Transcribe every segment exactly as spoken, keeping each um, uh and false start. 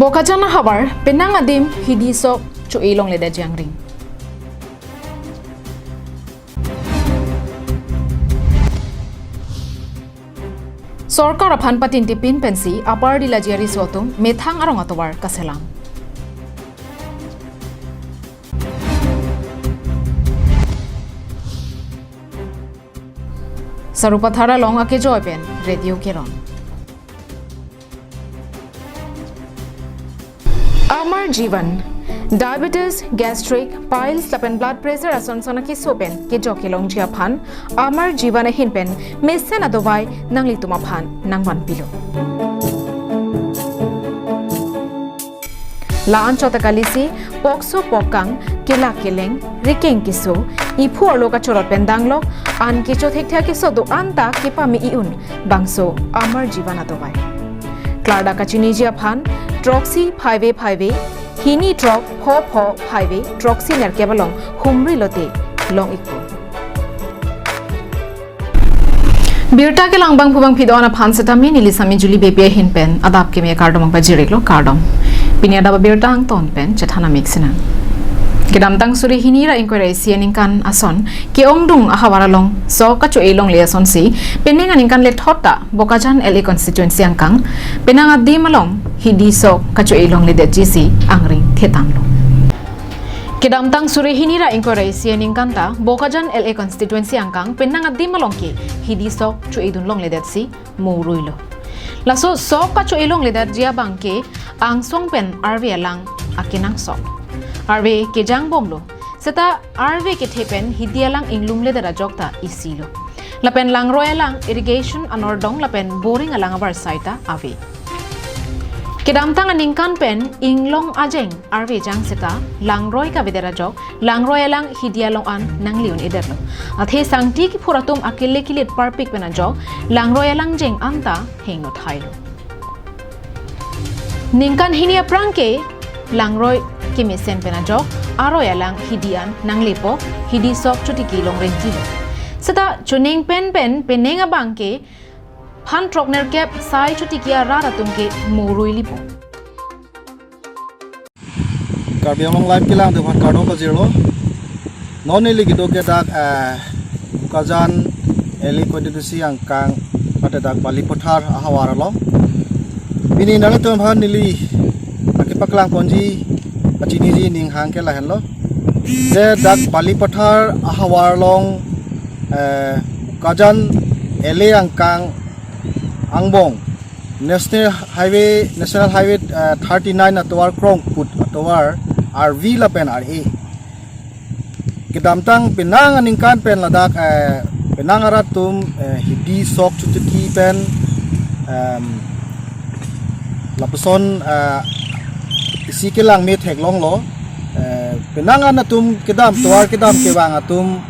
Bokajan ahavar penang adim hidi sok cho-e longledetji angring. Sorkar aphan patintipin pensi Upper Dillajari atum methang arong atovar kaselam. Sarupathar along akejoi pen radio keron. Amar Jeevan, diabetes, gastric, piles lapen blood pressure ason son akeso pen kejok kelongji aphan Amar Jeevan ahin pen mesen adovai nanglitum aphan nangvanpilo. La-an chot akalisi, pokso pokkang, kelak keleng, rikeng keso, iphu arlo kachorot pen danglok, an kecho thekthe akeso do-an ta kepame-i un, bangso Amar Jeevan adovai. Klardak kachiniji aphan, throksi phaive phaive, hini throk pho pho phaive, throksi nerkep along humri lote long-ikpo. Birta kelang bangphu bangphi do-an aphan setame neli Sami Juli Beypi ahin pen adap keme kardom pajir-iklo, kardom. Pini adap abirta angton pen chethan amik sinang. Kedamtang suri hini ra ingkoi ra isi aningkan ason ke-ongdung ahavar along sok kacho-e longle asonsi penang aningkan lethot ta Bokajan L A constituency angkang penang adim along hidi sok kacho-e longledetji si angring thetanlo. Kedamtang suri hini ra ingkoi ra isi aningkan ta Bokajan L A constituency angkang penang adim along ke hidi sok cho-edun longledetsi moruilo. Laso sok kacho-e longledetji abang ke angsong pen arve alang akenangsot. Arve kejangbomlo. Seta arve kethe pen hidi alang inglumledet ajok ta isilo. Lapen langroi alang irrigation anordong lapen boring alang avarsai ta ave. Kedamtang aningkan pen inglong ajeng arve jang seta langroi kavedet ajok, langroi alang hidi along an nangli-un-edetlo. Athe sangti kiphur atum akele kilit parpik pen ajok, langroi alang jeng anta hingno thailo. Ningkan hini aphrang ke langroi kemesen pen ajok, aroi alang hidi an nanglepo, hidi sok chotiki longrengtilo. Seta chuning pen pen penang abang ke phan throk nerkep sai chotiki arat atum ke moruilipo. Karbi Anglong Live kelang atum aphan kardom pajirlo. Non neli kedo ke dak, eh, Bokajan L A constituency angkang mate dak Balipathar ahavar along. Pini nanglitum aphan neli akepaklang ponji, pachiniji ning hang ke lahenlo. Je dak Balipathar ahavar along, eh, Bokajan L A angkang angbong National Highway, National Highway, eh, thirty-nine atovar krongput atovar arve lapen ar-e. Kedamtang penang aningkan pen ladak, eh, penang arat atum, eh, hidi sok chotiki pen, em, lapuson, eh, isi kelang me theklonglo. Eh, penang an atum kedam, tovar kedam kevang atum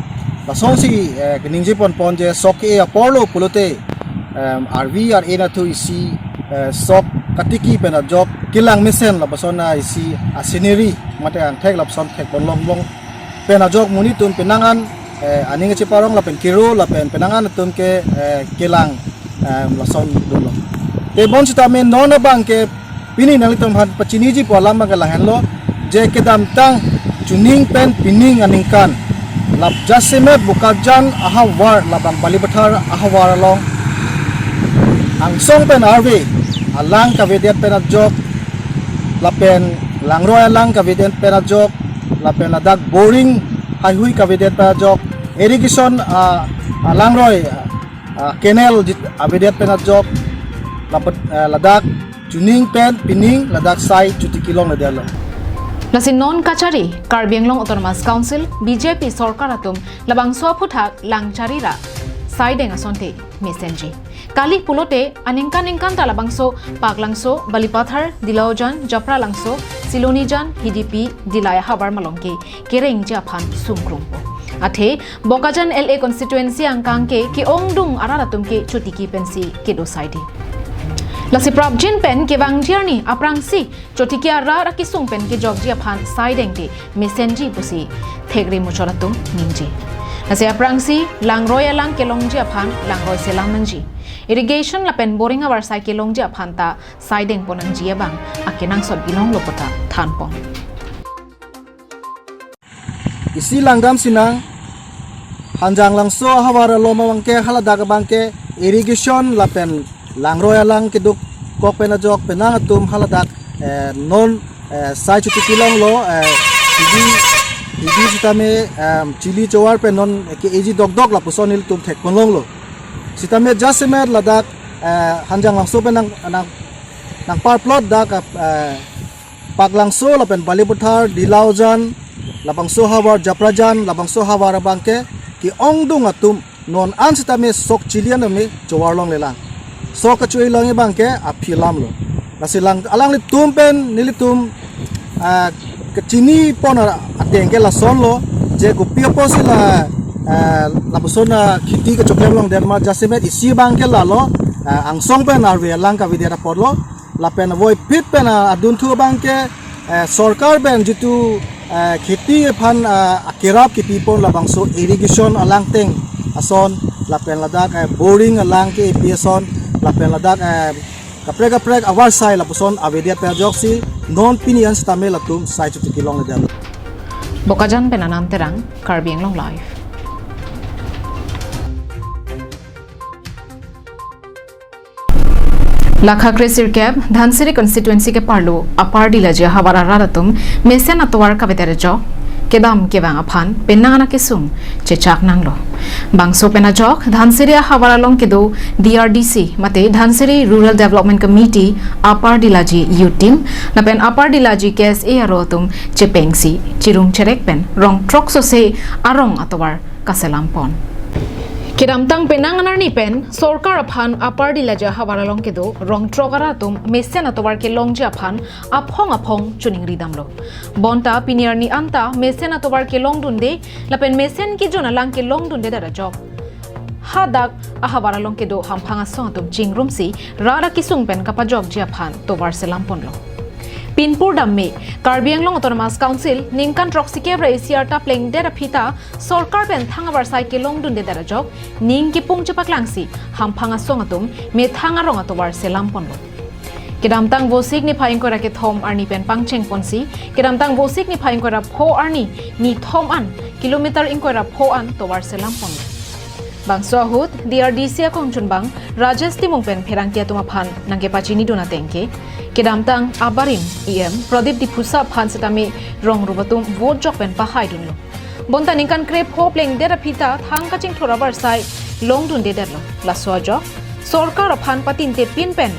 lasonsi, eh, keningje ponpon je sok ke-e aporlo pulote, em, arve ar-e nathu isi, eh, sok katiki pen ajok kelang mesen lapuson a isi a scenery mate angthek lapuson thekpon longlong pen ajok monit atum penang an, eh, aning cheparong lapen kero lapen penang an atum ke, eh, kelang, em, lason dolo. Te bonsitame non abang ke pini nanglitum aphan pachiniji pu alam abang ke lahenlo, je kedamtang chuning pen pining aningkan lap jasemet Bokajan ahavar labang Balipathar ahavar along angsong pen arve alang kavedet pen ajok lapen langroi alang kavedet pen ajok lapen ladak boring heihui kavedet pen ajok irrigation, ah, ah, langroi, ah, canal jit avedet pen ajok lapen, ah, ladak chuning pen pining ladak sai chotiki longledetlo. Lasi non kachari Karbi Anglong Autonomous Council B J P sorkar atum labangso aphuthak langchari ra saideng asonte mesenji. Kali pulote aningkan ningkan ta labangso Paklangso, Balipathar, Dilaujan, Japralangso, Silonijan, Hidipi, Dillai ahavar malom ke kerengji aphan sungkrungpo. Athe Bokajan L A constituency angkang ke ke-ongdung arat atum ke chotiki pensi kedo saide. Lasi prapjin pen kevangji arni aphrangsi chotiki arat akesung pen kejokji aphan saidengte mesenji pusi thekre muchot atum ningje. Lasi aphrangsi langroi alang kelongji aphan langroi selam nangji. Irrigation lapen boring avarsai kelongji aphanta saideng pon nangji abang akenangsot binong lo puta thanpon. Isi langdam sinang, Hanjanglangso ahavar along abangke haladak abangke irrigation lapen langroi alang keduk kok pen ajok penang atum haladak, eh, non, eh, sai chuti kelong lo, eh, hidi, hidi sitame, em, chili chowar pen non ke-eji dokdok lapuson nelitum thekpon longlo. Sitame jasemet ladak, eh, Hanjanglangso pen nang, nang, nangparplot dak, eh, Paklangso lapen Balipathar, Dilaujan, labangso ahavar Japrajan, labangso ahavar abangke ke-ongdung atum non an sitame sok chili an tame chowar longlelang. Sok kachowi longji abangke aphi alam lo. Lasi lang, alanglitum pen nelitum, ah, kachini pon a-, ateng ke lason lo, je kopi apotsi la, ah, lapuson akheti kachoklem longdet ma jasemet isi abangke lalo, ah, angsong pen arve alang kavedet apotlo. Lapen avoiphit pen, ah, adunthu abangke, eh, sorkar pen jitu, eh, kheti aphan, ah, akerap kepipon labangso irrigation alangteng ason, lapen ladak, eh, boring alang kepi ason, lapen ladak, eh, kaprek kaprek avarsai lapuson avedet pen ajoksi non pini an sitame latum sai chuti kelongledet. Bokajan pen Anand Terang, Karbi Anglong Live. Lakha kre sirkep, Dhansiri constituency keparlo Upper Dilaji ahavar arat atum mesen atovar kavedet ajok kedam kevang aphan penang an akesung chechak nanglo. Bangso pen ajok Dhansiri ahavar along kedo D R D C mate Dhansiri Rural Development Committee, Upper Dilaji Youth Team lapen Upper Dilaji K S A aro atum chepengsi chirum cherek pen rong throk sose arong atovar kaselam pon. Kedamtang penang an arni pen sorkar aphan Upper Dilaji ahavar along kedo rong throk arat atum mesen atovar kelongji aphan aphong aphong choningri damlo. Bonta pini arni anta mesen atovar kelongdunde lapen mesen kejun alang kelongdundedet ajok hadak ahavar along kedo hamphang asong atum chingrumsi rat akesung pen kapajokji aphan tovar selam ponlo. Pinpur damme Karbi Anglong Autonomous Council ningkan throksi kep ra isi arta plengdet aphi ta sorkar pen thang avarsai kelongdundedet ajok ning kepung chepaklangsi hamphang asong atum methang arong atovar selam ponlo. Kedamtang Vosik niphai ingkoi ra kethom arni pen pangcheng ponsi kedamtang Vosik niphai ingkoi ra pho arni nithom an kilometer ingkoi ra pho an tovar selam ponlo. Bangso ahut D R D C akongchunbang Rajesh Timung pen pherangke atum aphan nangkepachinidun ateng ke kedamtang abarim E M Pradip Diphusa aphan sitame rong rup atum vote jok pen pahaidunlo. Bonta ningkan krepho plengdet aphi ta thang kachingthur avarsai longdundedetlo. Laso ajok sorkar aphan patinte pin pen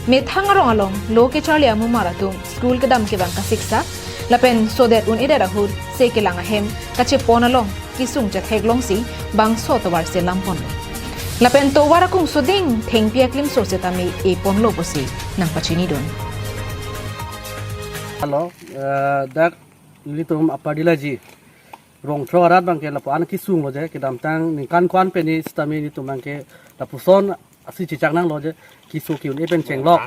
methang arong along lo kecharli amumar atum school kedam kevang kasiksak lapen sodet un-edet ahut se kelang ahem kachepon along kesung chetheklongsi bangso tovar selam ponlo. Lapen tovar akung soding thengpi aklimso setame e ponlo pusi nangpachinidun. Hello, eh, dak nelitum Upper Dilaji rong throk arat abangke lapu-an kesung lo je, kedamtang ningkan ko-an pen ni sitame nelitum abangke lapuson asi chechak nanglo je, keso ke-un-e pen chenglok.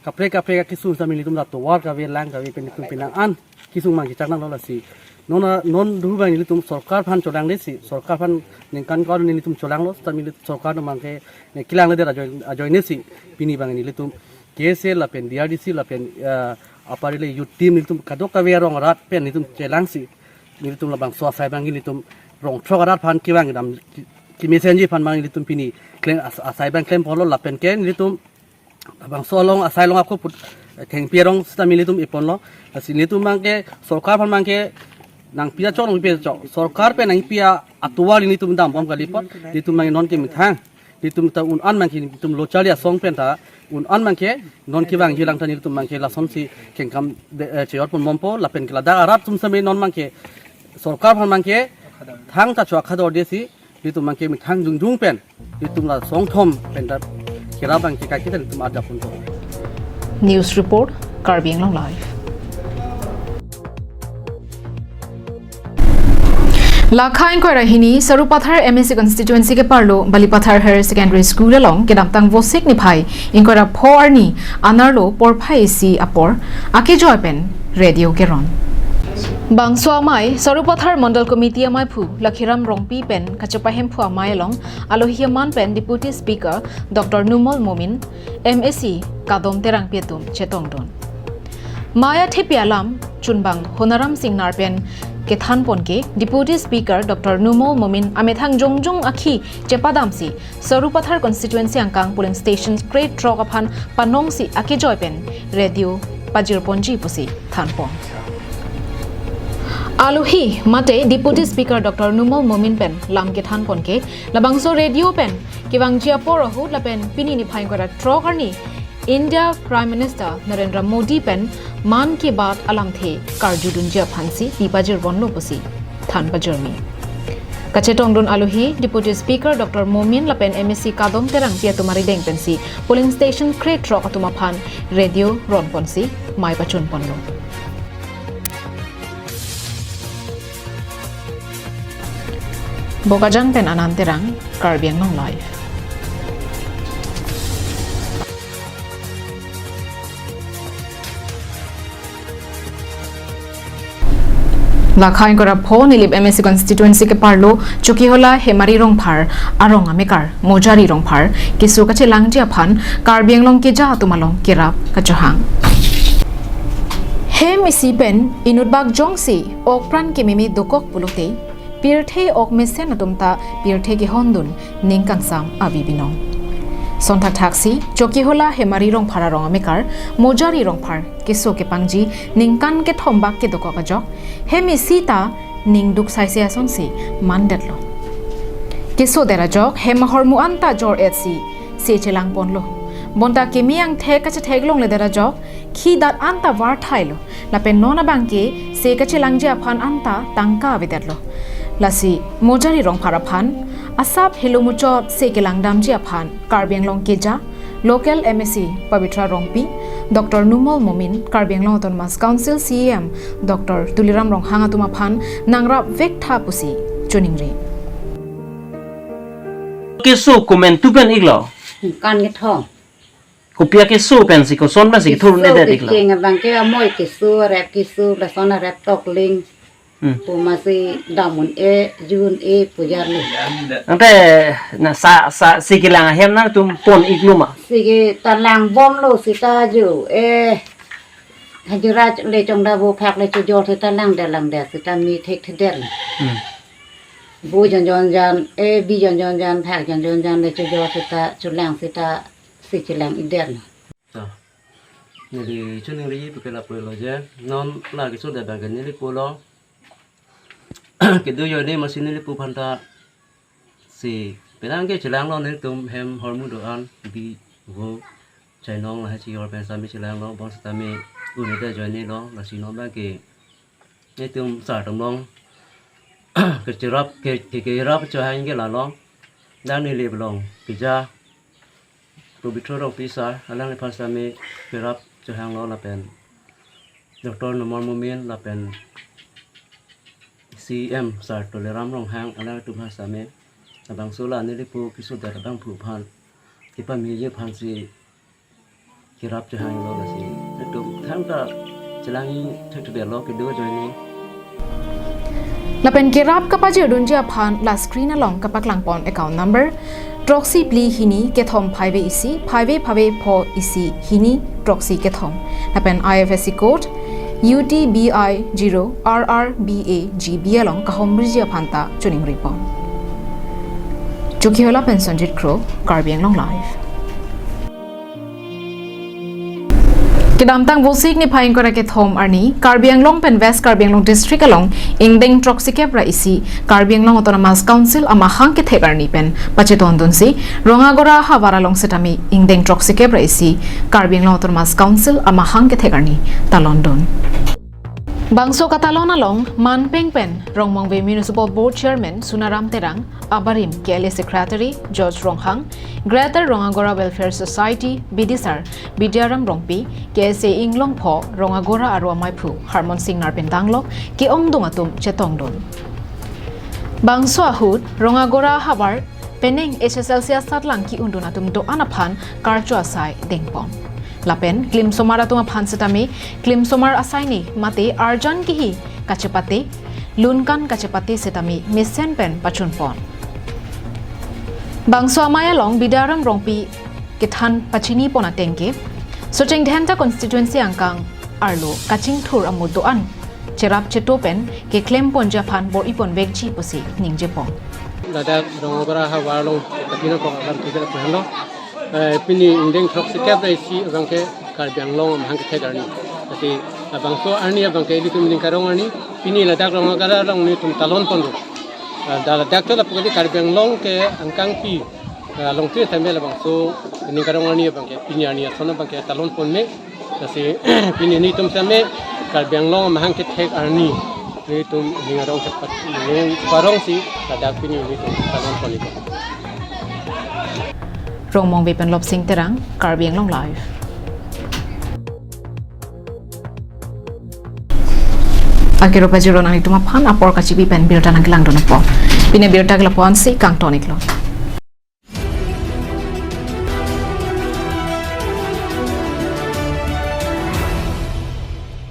Kaprek kaprek akesung sitame nelitum la tovar kave lang kave pen nelitum penang an kesung abang chechak nanglo lasi. Non a, non duhu abang nelitum sorkar aphan cholangdesi, sorkar aphan ningkan ko-an nelitum cholanglo, sitame nelitum sorkar abangke ne kelangledet ajoine, ajoinesi pini abang nelitum K S A lapen D R D C lapen, eh, Upper Dila Youth Team nelitum kadokave arong arat pen nelitum chelangsi nelitum labangso asai abang nelitum rong throk arat aphan kevang kedam ki, kemesenji aphan abang nelitum pini klem as-, asai abang klem ponlo lapen ke nelitum labangso along asai along ako put, eh, thengpi arong sitame nelitum e ponlo. Lasi nelitum abangke sorkar aphan abangke nangpi achok nangpi achok. Sorkar pen nangpi atovar nelitum dambom kali apot nelitum abangke non ke methang nelitum ta un-an abangke nelitum lo charli asong pen ta un-an abangke non kevangji lang ta nelitum abangke lasonsi kengkam de, eh, cheyot ponbompo lapen ke ladak arat atum sitame non abangke sorkar aphan abangke thangta cho akhadordesi nelitum abangke methang jongjong pen nelitum la songthom pen ta kerap abangke kaiketa nelitum adap ponpo. News report, Karbi Anglong Live. Lakha ingkoi ra hini Sarupathar M A C constituency keparlo Balipathar Higher Secondary School along kedamtang Vosik niphai ingkoi ra pho arni anerlo porphai isi apor akejoy pen radio keron. Bangso amei, Sarupathar Mandal Committee amaiphu Lakhiram Rongpi pen kachepahemphu amei along alohi aman pen Deputy Speaker Doctor Numal Momin, M A C Kadom Terangpi atum chetongdun. Mei athepi alam chunbang Honaram Singnar pen kethanpon ke Deputy Speaker Doctor Numal Momin amethang jongjong akhi chepadamsi Sarupathar constituency angkang polling station krethrok aphan panongsi akejoi pen radio pajirponji pusi thanpon. Alohi mate Deputy Speaker Doctor Numal Momin pen lam kethanpon ke labangso radio pen kevangji apor ahut lapen pini niphai ingkoi ra throk arni India Prime Minister Narendra Modi pen Mann Ki Baat alamthe karjudunji aphansi pi pajirponlo pusi than pajirmi. Kachetongdun alohi Deputy Speaker Doctor Momin lapen M A C Kadom Terangpi atum arideng pensi polling station krethrok atum aphan radio ronponsi mei pachunponlo. Bokajan pen Anand Terang, Karbi Anglong Live. Lakha ingkoi ra pho Nilip M A C constituency keparlo Chokihola Hemari Rongphar arong amekar Mojari Rongphar keso kachelangji aphan Karbi Anglong keja atum along kerap kachohang. Hem isi pen inutbak jongsi okpran kememe dokok pulote pirthe ok mesen atum ta pirthe kehondun ning kangsam avi binong. Sonthak thaksi Chokihola Hemari Rongphar arong amekar Mojari Rongphar keso kepangji ningkan kethombak kedokok ajok hem isi ta ning duk saise asonsi mandetlo. Kesodet ajok hem ahormu anta jor-etsi se chelangponlo. Bonta keme angthek kachetheklongledet ajok khidat anta varthailo. Lapen non abangke se kachelangji aphan anta tangka avedetlo. Lasi Mojari Rongphar aphan asap helo muchot se kelangdamji aphan Karbi Anglong keja local M A C Pabitra Rongpi, Doctor Numal Momin, Karbi Anglong Autonomous Council C E M Doctor Tuliram Ronghang atum aphan nangrap vektha pusi choningri. Keso komantu pen iklo. Kan kethom. Kopi akeso pensi koson pensi kethur ne Keso det iklo. Kecheng abangke amoi keso, rep keso, lason rep tokling. Hmm. Pu masi damun e, jun e, pujar le. Ante na sa sa si kelang ahem nangtum pon iklo ma. Si ke ta langbomlo sita ju e. Hajira le chongda bo phak le chojor sita langdet langdet sita mi thekthedet. Hmm. Bu jon jon jan e, bi jon jon jan, phak jon jon jan le chojor sita chulang sita si chelang idet. Ta. Neli choningri pu ke lapu lo je. Non la kesodet abangke neli pulo. Kedo ajoine masi neli pu aphan ta si penang ke chelanglo nelitum hem ahormu do-an bi vo chainong lahai chihor pen sami chelanglo bonsitame un-edet ajoinelo lasi non abangke nelitum sar atum along kecherap ke ke kerap chohang ke lalo dak Nilip along keja Pabitra Rongpi sir alangliphan sami kerap chohanglo lapen Doctor Numal Momin lapen C E M sir Tuliram Ronghang alanglitum aphan sami labangso la neli pu kesodet abangphu aphan kepamiji aphansi kerap chohanglo lasi nelitum thangta chelangji thekthedetlo kedo ajoine. Lapen kerap kapajirdunji aphan la screen along kapaklangpon account number throksi phli hini kethom phaive isi phaive phaive pho isi hini throksi kethom. Lapen I F S C code U T B I zero R R B A G B along kahomriji aphan ta choningripon. Chokihola pen Sonjit Kro, Karbi Anglong Live. Kedamtang Vosik niphai ingkoi ra kethom arni, Karbi Anglong pen West Karbi Anglong District along ingdeng throksikep ra isi, Karbi Anglong Autonomous Council amahang kethek arni pen pachetondunsi, Rongagora havar along setame ingdeng throksikep ra isi, Karbi Anglong Autonomous Council amahang kethek arni talondun. Bangso katalon along, Manpeng pen, Rongmongve Municipal Board Chairman Sunaram Terang, abarim K L A Secretary George Ronghang, Greater Rongagora Welfare Society Bidisar Bidyaram Rongpi, K S A Inglongpho Rongagora aro amaiphu Harmon Singnar pen danglok ke-ongdung atum chetongdun. Bangso ahut Rongagora havar penang H S L C asatlang ki-undun atum do-an aphan karcho asai dengpon. Lapen klimsomar atum aphan setame klimsomar asai ne mate arjan kihi kachepate, lunkan kachepate setame mesen pen pachunpon. Bangso amei along Bidyadhar Rongpi kethan pachinipon ateng ke, Socheng Dhenta constituency angkang arlo kachingthur amo do-an cherap cheto pen keklemponji aphan bor-iponvekji pusi ningjepon. Ladak Rongabora havar along katina kok alam tidak pernah lo. Eh, pini ingdeng throksikep ra isi abang ke Karbi Anglong amahang kethek arni. Jadi, labangso arni abang ke ilitum ning karong arni, pini ladak Rongabora along nelitum talonpon do. Eh, da ladak ta lapu kali Karbi Anglong ke angkangpi, eh, along tu sambil labangso ning karong arni abang ke pini arni ason abang ke talonpon me. Lasi pini nelitum same Karbi Anglong amahang kethek arni nelitum ning arong kepat ning parong si ladak pini nelitum talonpon ikon. Rongmongve pen Lopsing Terang, Karbi Anglong Live. Akero pajirlo nanglitum aphan, apor kachipi pen birta nangkelangdun apot. Pini birta ke lapu-an si kangton iklo.